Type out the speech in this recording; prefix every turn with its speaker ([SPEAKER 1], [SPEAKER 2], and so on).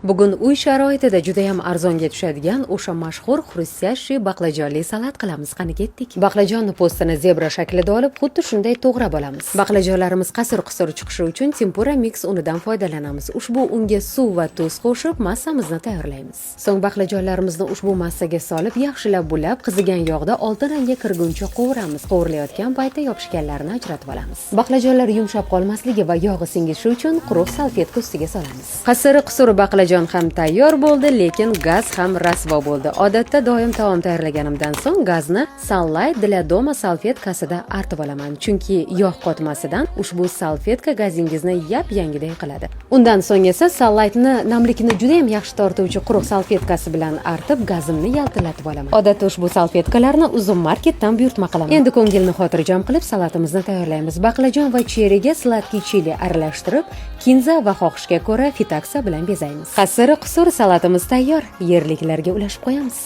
[SPEAKER 1] Bugun uy sharoitida judayam arzonga tushadigan o'sha mashhur хрустящий baqlajonli salat qilamiz. Qani, ketdik. Baqlajonni po'stini zebra shaklida olib, xuddi shunday to'g'rab olamiz. Baqlajonlarimiz qasir qusur chiqishi uchun tempura mix unidan foydalanamiz. Ushbu unga suv va tuz qo'shib, massamizni tayyorlaymiz. So'ng baqlajonlarimizni ushbu massaga solib, yaxshilab bulab, qizigan yog'da oltin rangga kirguncha qovuramiz. Qovurilayotgan paytda yopishganlarini ajratib olamiz. Baqlajonlar yumshab qolmasligi va yog'i singishi uchun quruq salfetka ustiga solamiz. Qasiri qusur baqlajon ham tayyor bo'ldi, lekin gaz ham rasvo bo'ldi. Odatda doim taom tayyorlaganimdan so'ng gazni Sunlight для дома salfetkasida artib olaman, chunki yog' qotmasidan ushbu salfetka gazingizni yap yangiday qiladi. Undan so'ng esa Sunlightni namlikni juda ham yaxshi tortuvchi quruq salfetkasi bilan artib, gazimni yaltillatib olaman. Odatda ushbu salfetkalarni Uzum Marketdan buyurtma qilaman. Endi ko'ngilni xotirjam qilib, salatimizni tayyorlaymiz. Baqlajon va cheriga сладкий chili aralashtirib, kinza va xohishga ko'ra fitaksa bilan bezaymiz. Qasiri qusur salatimiz tayyor. Yerliklarga ulashib qo'yamiz.